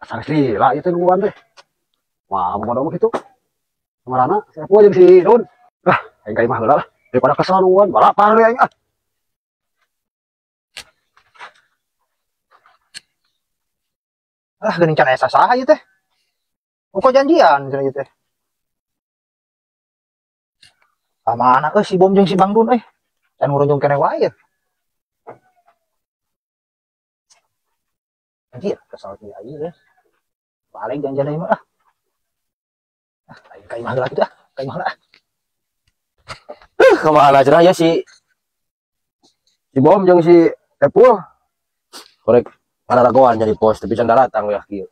Asa geus lila ieu teh nungguan teh. Wah, bodo mah kitu. Kamarana si Epul jeung si Dun. Ah, aing ka imah heula lah. Daripada kesel nungguan, balapar deui aing ah. Ah, geuning can aya sasaha ieu teh. Kok janjian cenah ieu teh. Ah, mana euy si Bom jeung si Bang Dun euy. Can ngurunjung keneh wae. Anjir, kesal kieu aing euy. Balik janjian deui mah ah. Ah, aing ka imah heula kitu ah, ka imah heula ah. Kemana cenah ya si Bom jeung si Epul. Korek pararagoan jadi pos tapi can daratang we kieu.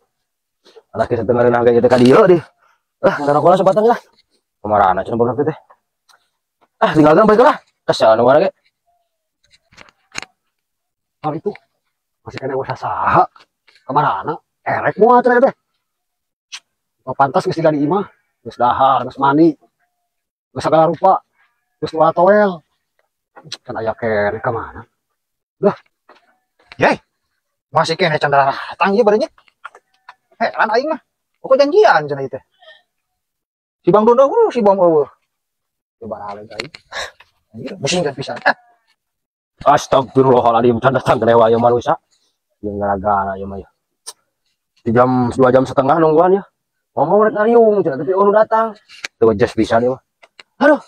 Anak geus teu ngareunah ge ka dieu deh. Ah, ngarakola sepatang lah. Kamarana cenah barudak teh. Ah, tinggalkan bae lah. Kesal nu ge. Hal itu masih kena usaha saha. Kamarana erek moal cenah teh. Oh, pantas geus di imah, geus dahar, geus mandi. Geus sagala rupa. Geus dua toel. Can aya keneh ka mana? Dah. Yey. Masih keneh can daratang ieu barenya. Heran aing mah. Pokok janjian cenah ieu teh. Si Bang Dun eueuh, si Bom eueuh. Coba balik aing. Anjir, musing kan pisan. Astagfirullahaladzim, can datang keneh wae manusia. Jeung gara-gara ieu mah ya. Di jam 2 jam setengah nungguan ya. Ngomong rek ngariung cenah tapi eueuh datang. Teu wejes pisan ieu mah. Aduh.